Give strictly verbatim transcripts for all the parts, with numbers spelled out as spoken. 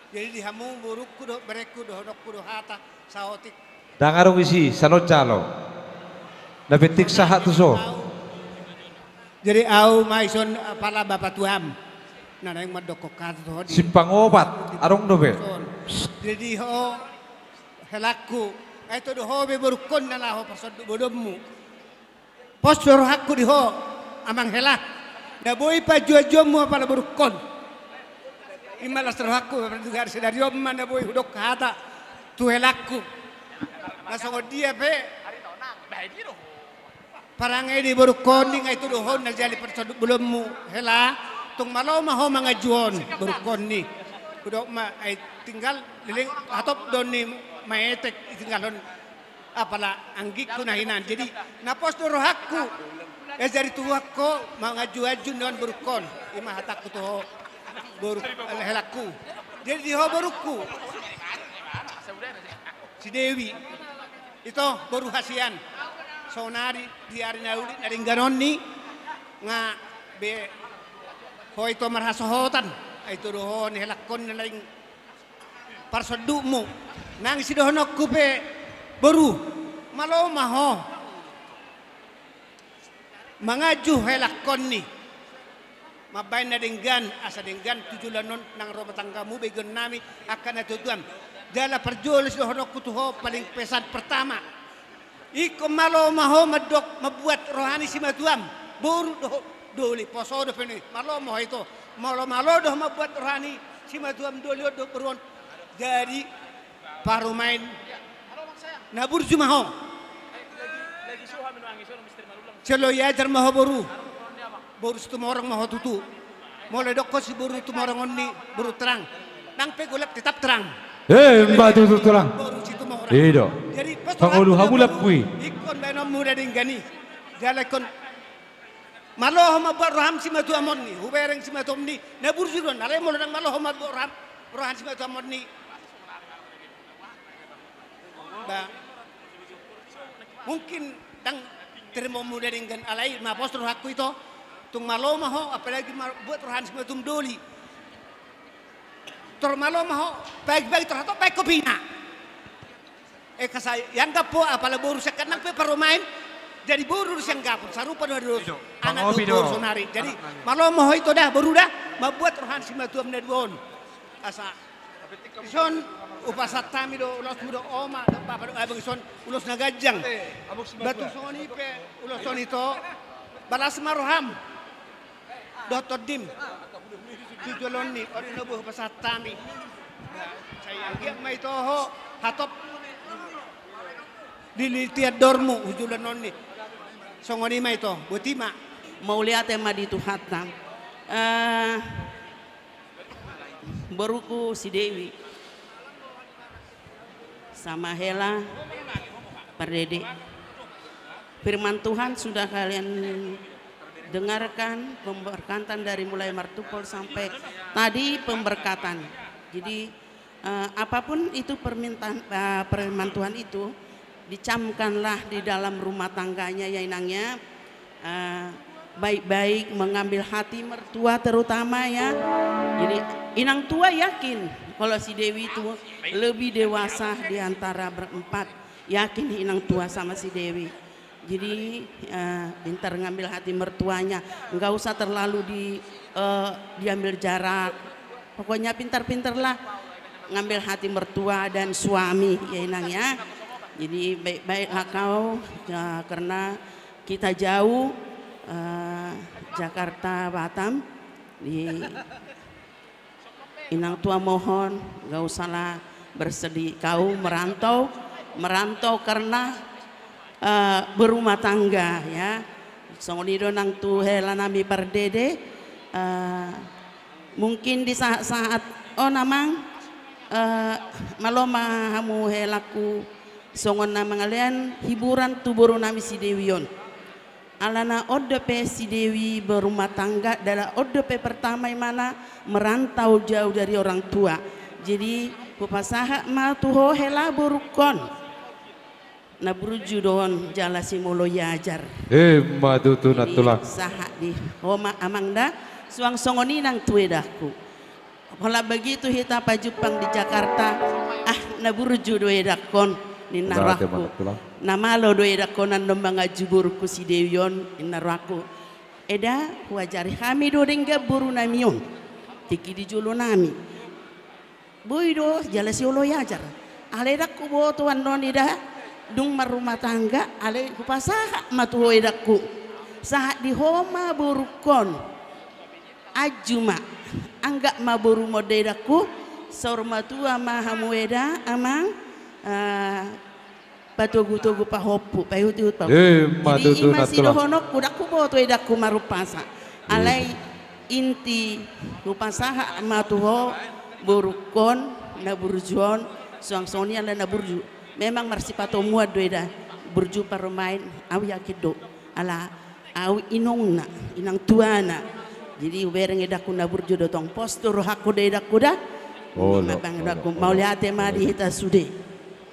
Jadi di hamu borungku dohot berengku dohononku do hata saotik. Ndang adong isi, salonjalo. Na penting sahat tuson. Jadi au ma ison apala bapa tuam. Na naeng mandokkon hata tu ho di. Simpang Opat, adong dope. Jadi ho helangku. Ai ito do ho be borungkon na laho parsonduk bolonmu. Pos do rohangku di ho, amang hela. Na boi panjuanjuanmu apala borungkon. I ma las rohangku, apala di sadari on ma na boi hudok hata tu helangku. Na songon dia pe. Parange di borungkon i nga ito do ho na jadi parsonduk bolonmu hela. Tung malo ma ho manganju on borungkon i. Hudok ma ai tinggal leleng hatop do ni maetek i tinggalhon. Apala anggingku na hinan. Jadi na pos do rohangku. Eh jadi tuangko manganjuanju nuan borungkon. I ma hatangku tu ho. Borung helangku. Jadi di ho borungku. Si Dewi. Ito boru hasian. Sonari di ari na uli na denggan on ni nga be ho ito marhasohotan. Ai ito do ho ni helangkon na lain parsondukmu. Nang sidohononku pe boru, malo ma ho manganju helangkon ni. Mambaen na denggan, asa denggan tu joloan on nang rumah tanggamu begeonnami angka na tuatuam. Jala parjolo sidohononku tu ho paling pesan pertama. Ingkon malo ma ho mandok mambuat roha ni simatuam boru dohot doli poso dope ni. Malo ma ho ito. Malo malo do ho mambuat roha ni simatuam doli on dohot boru on. Jadi parumaen na burju ma ho. Selo iajar ma ho boru. Boru Situmorang ma ho tutu. Molo didok ho si boru Situmorang on ni boru terang. Nang pe golap tetap terang. Eh, emma tutu terang. Boru Situmorang. I do. Jadi pangolu hamu lampui. Ingkon baenonmu na denggan i. Jala ingkon malo ho mambuat roham simatuam on ni. Hubereng simatuam ni. Na burju do on. Alai molo ndang malo ho mambuat roham, roham simatuam on ni. Ba. Mungkin ndang terima muda denggan alai ma pos rohangku ito. Tung malo ma ho apalagi mambuat roha ni simatuam doli. Tor malo ma ho bagi-bagi tor hatop baen kopina. Eh kasa ianggap ho apala boru siangkangan nang pe parumaen. Jadi boru sianggap sarupa do dos. Anak do boru sonari. Jadi malo ma ho ito da boru da mambuat roha ni simatuam na dua on. Asa Ison hupasahat hami do ulosmu do oma do bapa do abang ison ulos na ganjang. Batu songon i pe ulos on ito balas ma roham dohot tondim tu joloan ni on do boi hupasahat hami. Sai anggiat ma ito ho hatop dilitian dormu tu joloan on ni. Songon i ma ito boti ma. Mauliate ma di Tuhanta. Eh, Boruku si Dewi sama hela pardede. Firman Tuhan sudah kalian dengarkan, pemberkatan dari mulai martupol sampai tadi pemberkatan. Jadi, eh, apapun itu permintaan, eh, firman Tuhan itu, dicamkanlah di dalam rumah tangganya ya inang ya. Eh, baik-baik mengambil hati mertua terutama ya. Jadi inang tua yakin kalau si Dewi itu lebih dewasa di antara berempat. Yakin inang tua sama si Dewi. Jadi eh, pintar ngambil hati mertuanya, nggak usah terlalu di, eh, diambil jarak. Pokoknya pintar-pintarlah ngambil hati mertua dan suami ya inang ya. Jadi baik-baiklah kau ya, karena kita jauh, eh, Jakarta Batam di inang tua mohon gak usahlah bersedih kau merantau, merantau karena eh, berumah tangga ya. Songon i do nang tu hela nami pardede. Eh, mungkin di saat-saat on amang, eh, malo ma hamu helangku songon na mangalean hiburan tu boru nami si Dewi on. Alana on dope si Dewi berumah tangga, dala on dope pertama imana merantau jauh dari orang tua. Jadi hupasahat ma tu ho hela borungkon. Na burju do on jala si molo iajar. Emma tutu nantulang. Sahat di ho ma amang da, suang songon i nang tu edahku. Holan begitu hita pajumpang di Jakarta. Ah, na burju do edangkon, ninna rohangku. Na malo do edangkon annon manganju borungku si Dewi on, ninna rohangku. Eda, huajari hami do denggan borunami on. Tingki di jolonami. Boi do jala sioloi ajar. Alai ndang huboto annon eda, dung marrumah tangga, alai hupasahat ma tu ho edangku. Sahat di ho ma borungkon. Anju ma, anggap ma borum on da edangku, saur matua ma hamu eda, amang, ah, patogu-togu pahompu, paihut-ihut pahompu. Jadi ima sidohononku, ndang huboto edangku marumpasa. Alai inti hupasahat ma tu ho borungkon na burju on, suang songon i ala na burju. Memang marsipatomuan do eda, burju parumaen, au yakin do. Ala au inongna, inang tuana. Jadi hubereng edangku na burju do tong, pos do rohangku da edangku da. Mauliate ma di hita sude.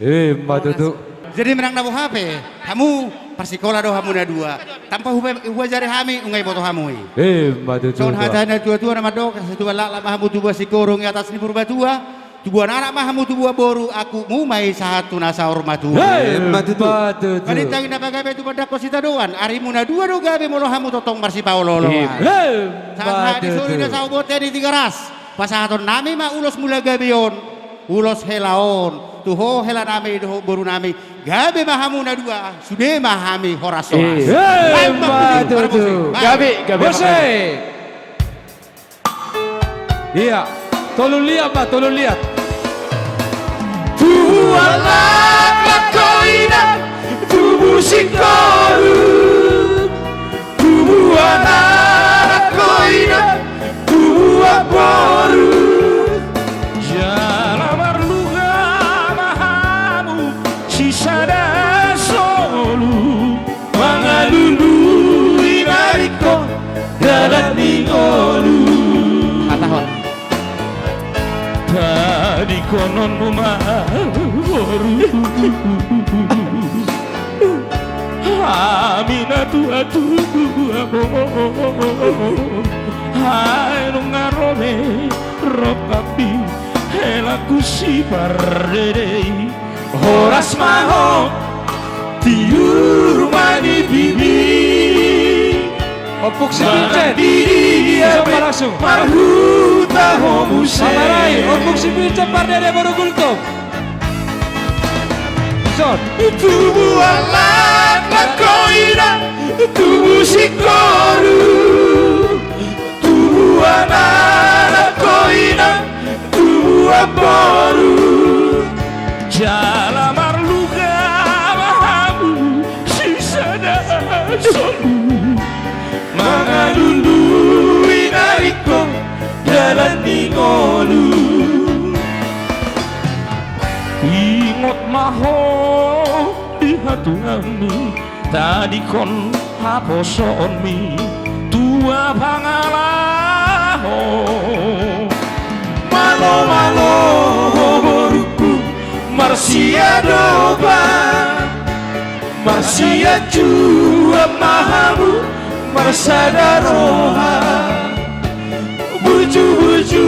Ima tutu. Jadi manang na boha pe hamu, parsikola do hamu na dua. Tanpa huajari hami, nunga diboto hamu i. Ima tutu. Songon hata ni na tua-tua na mandok, satuan laklak ma hamu tubuan singkoru di atas ni Purbatua. Tubuan anak ma hamu tubuan boru, angkupmu ma i sahat tu na saur matua. Ima tutu. Balintang i na pagabe tu pandangkon sitadoan, arimu na dua do gabe molo hamu tongtong marsipaolo-oloan. Sahat di sori na saut bontean di Tigaras, pasahatonnami ma ulos mula gabe on, ulos hela on tu ho helanami dohot borunami. Gabe ma hamu na dua, sude ma hami horas-horas. Ima tutu. Gabe, gabe. Ia, tolu liat ma, tolu liat. Tubuan laklak ho inang, tubu singkoru. Tubuan anak ho inang, tubuan boru. Jala marluga ma hamu sisada solu. Mangalului na ringkot dalan ni ngolu. Hatahon. Tadingkononmu ma boru. Hami na tua-tua on. Ai nunga ro be rap hami helangku si Pardede i. Horas ma ho, tiur ma di pipi. Ompung si Vincent. Marhuta ho muse. Ompung si Vincent Pardede boru Gultom. Son. Tubuan laklak ho inang, tubu singkoru. Tubuan anak ho inang, tubuan boru. Jala marluga ma hamu sisada solu. Mangalului na ringkot dalan ni ngolu. Ingot ma ho di hatuaonmi. Tadingkon haposoonmi tua pangalaho. Malo-malo ho borungku marsiadopan, marsianjuan ma hamu marsada roha. Burju-burju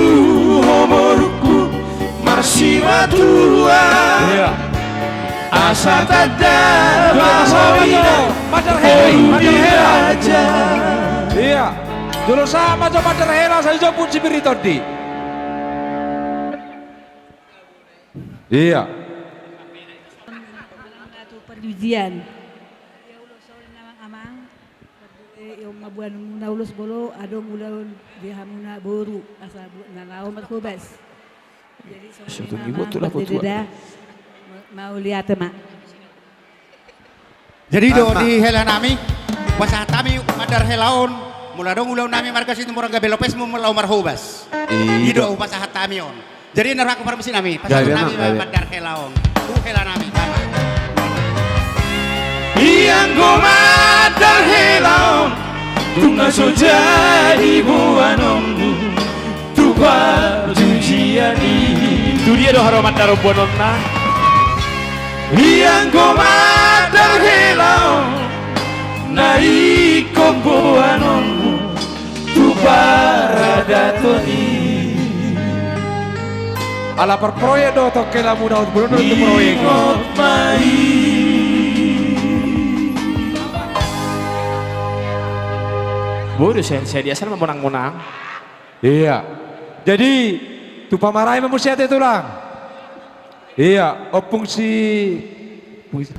ho borungku marsimatua. Ia. Asa tanda ma ho inang, Madar Hela, Madar Hela. Ia. Jolo sahat ma jo Madar Hela, sai jo pun si Biri Tondi. Ia. Parjujian. Ia ulos on amang-amang. Pardede, i ma boanonmuna ulos molo adong ulaon di hamuna boru asa na laho marhobas. Jadi songon i ma, Pardede da. Mauliate ma. Jadi do di helanami, pasahat hami Madar Hela on, molo adong ulaonnami marga Situmorang gabe lopesmu molo laho marhobas. I do hupasahat hami on. Jadi na rohangku parmusiknami, pasahat hami ma Madar Hela on tu helanami. Ianggo Madar Hela on, tung na so jadi boanonmu tu parjujian i. Tu dia do haroa Madar on boanonna? Ianggo Madar Hela on, na ingkon boanonmu tu paradaton i. Ala parproyek do tongkelamuna, hot bolon do tu proyek. Bodo, saya, saya dia sana monang-monang. Iya. Jadi, tu pamarai ma muse ate tulang. Iya, ompung si, ompung si